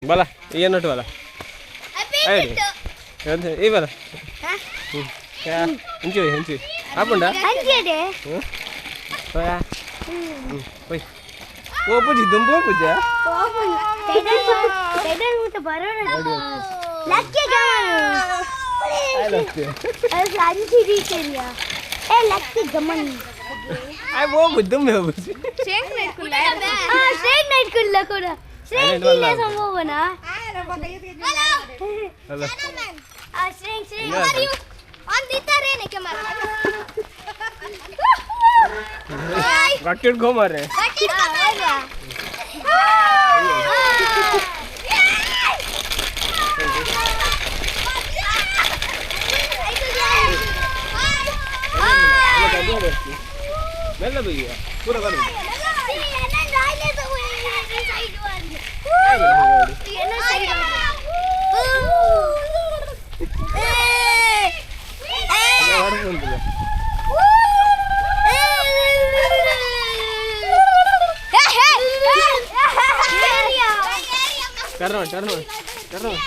ಬಲ ಏನಟ್ಟು ಬಲ ಈ ಬಲ ಹಂಚಿ ಹಂಚಿ ಆಪುಂಡ ಹೋಯ್ ಪೋಪುಜಿ ದುಂಬು ಪೋಪುಜ Rocket go मारे मेला भैया पूरा कर turn on turn on turn on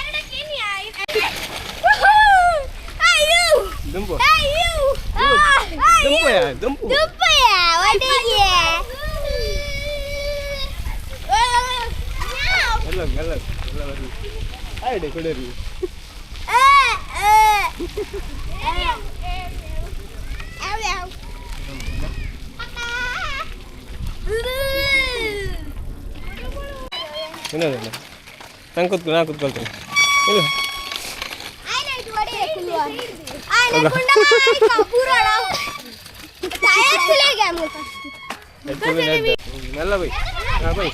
ದುಂಬು ದುಂಬು ಯಾ ದುಂಬು ದುಂಬು ಯಾ ಒಡೆಗೆ ಎಲ್ಲ ಎಲ್ಲ ಎಲ್ಲ ಬರ್ಲಿ ಆಯ್ಡೆ ಕೊಡರಿ ಇಲ್ಲ ನಾನು ಕೂತ್ಕೊ ನಾನು ಕೂತ್ಕೊಳ್ತೇನೆ ಇಲ್ಲ ಮೆಲ್ಲ ಬೈ ಹಾಂ ಬೈ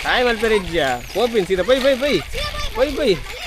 ಹಾಯ್ ಮಲ್ಪೆರೆ ಇಜ್ಜಾ ಪೋಪಿನ್ ಸೀದಾ pi pi pi pi pi.